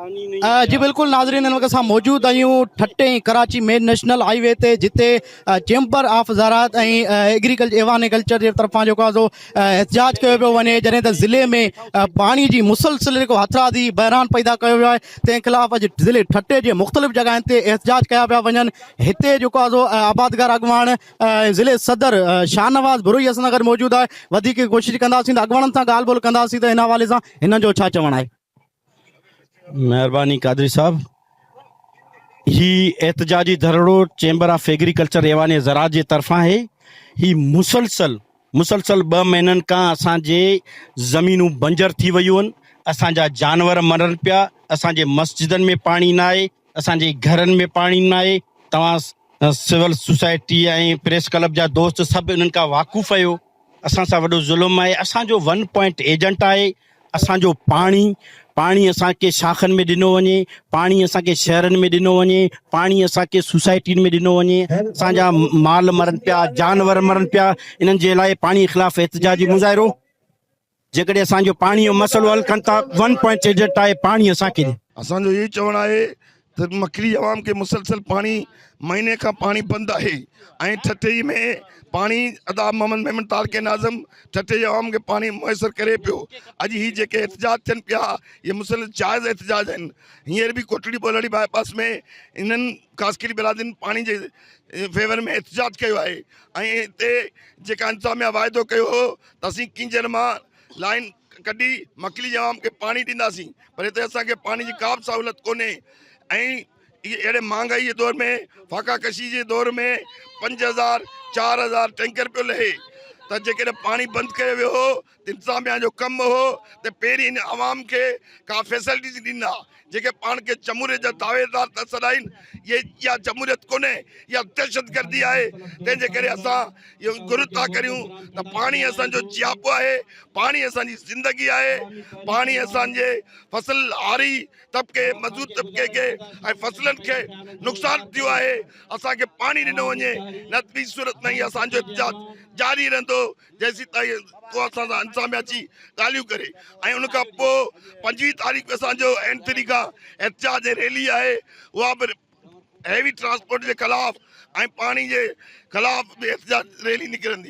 جي بلڪل ناظرين هن وقت اسان موجود آهيون Thatta ۽ Karachi main national highway تي جتي چيمبر آف زراعت ۽ ايگريڪلچر ايوان ايگريڪلچر جي طرفان جيڪو آهي سو احتجاج ڪيو پيو وڃي جڏهن ته ضلعي ۾ پاڻي جي مسلسل جيڪو هٿرادي بحران پيدا ڪيو ويو آهي تنهن خلاف اڄ ضلعي ٺٽي جي مختلف جڳهين تي احتجاج ڪيا پيا وڃن هتي جيڪو آهي سو آبادگار اڳواڻ ضلعي صدر شاهنواز بروهي اسان سان گڏ موجود آهي وڌيڪ ڪوشش ڪنداسين ته اڳواڻن سان ڳالهه ٻولهه ڪنداسين ته هن حوالي سان هنن جو ڇا چوڻ آهي. مهرباني قادري صاحب هي احتجاجي ڌرڻو چيمبر آف ايگريڪلچر ايوان زراعت جي طرفان آهي هي مسلسل مسلسل ٻه مهينن کان اسان جي زمينون بنجر ٿي ويون آهن اسان جا جانور مرن پيا اسان جي مسجدن ۾ پاڻي نه آهي اسان جي گهرن ۾ پاڻي نه آهي توهان سول سوسائٽي ۽ پريس ڪلب جا دوست سڀ انهن کان واقف آهيو اسان سان وڏو ظلم آهي اسان جو ون پوائنٽ ايجنٽ آهي اسان جو پاڻي پاڻي اسان کي شاخن ۾ ڏنو وڃي پاڻي اسان کي شهرن ۾ ڏنو وڃي پاڻي اسان کي سوسائٽين ۾ ڏنو وڃي اسان جا مال مرن پيا جانور مرن پيا انهن جي لاء پاڻي خلاف احتجاجي مظاهرو جيڪڏهن اسان جو پاڻي جو مسئلو حل ڪن ٿا ون پوائنٽ ايجنٽ آهي پاڻي اسان کي اسان جو اهو چوڻ آهي ته مڪلي عوام کي مسلسل پاڻي مهيني کان پاڻي بند آهي ۽ ٺٽي ۾ پاڻي ادا محمد ميمڻ تعلقي ناظم ٺٽي جي عوام کي پاڻي ميسر ڪري پيو اڄ هي جيڪي احتجاج ٿين پيا اهي مسلسل جائز احتجاج آهن هينئر به ڪوٽڙي ٻولهاڙي باء پاس ۾ انهن خاصخيلي برادرين پاڻي جي فيور ۾ احتجاج ڪيو آهي ۽ هتي جيڪا انتظاميا واعدو ڪيو هو ته اسين ڪينجهر مان لائين ڪڍي مڪلي جي عوام کي پاڻي ڏينداسين پر هتي اسان کي پاڻي جي ڪا به سهولت ڪونهي ۽ اهڙي مهانگائي جي دور ۾ فاقا ڪشي جي دور ۾ 5000 4000 ٽينڪر پيو لهي ته جيڪڏهن پاڻي بند ڪيو ويو هو ته انتظاميا جو ڪم هو ته پهرين هن عوام کي ڪا فيسلٽيز ڏيندا جيڪي پاڻ کي جمهوريت جا دعويدار ٿا سڏائين، اهي اها جمهوريت ڪونهي، اها دهشتگردي آهي، تنهن جي ڪري اسان اهو گهر ٿا ڪريون ته پاڻي اسان جو جياپو آهي، پاڻي اسان جي زندگي آهي، پاڻي اسان جي فصل هاري طبقي، مزور طبقي کي ۽ فصلن کي نقصان ٿيو آهي، اسان کي پاڻي ڏنو وڃي نه ته ٻي صورت ۾ هي اسان جو احتجاج جاري رهندو. جيسيتائين ڪو اسان سان انتظاميا اچي ڳالهيون ڪري ۽ ان کان پوء 25 تاريخ اسان جو اين ٿري کان احتجاج ۽ ريلي آهي اها به هيوي ٽرانسپورٽ جي خلاف ۽ پاڻي جي خلاف به احتجاج ريلي نڪرندي.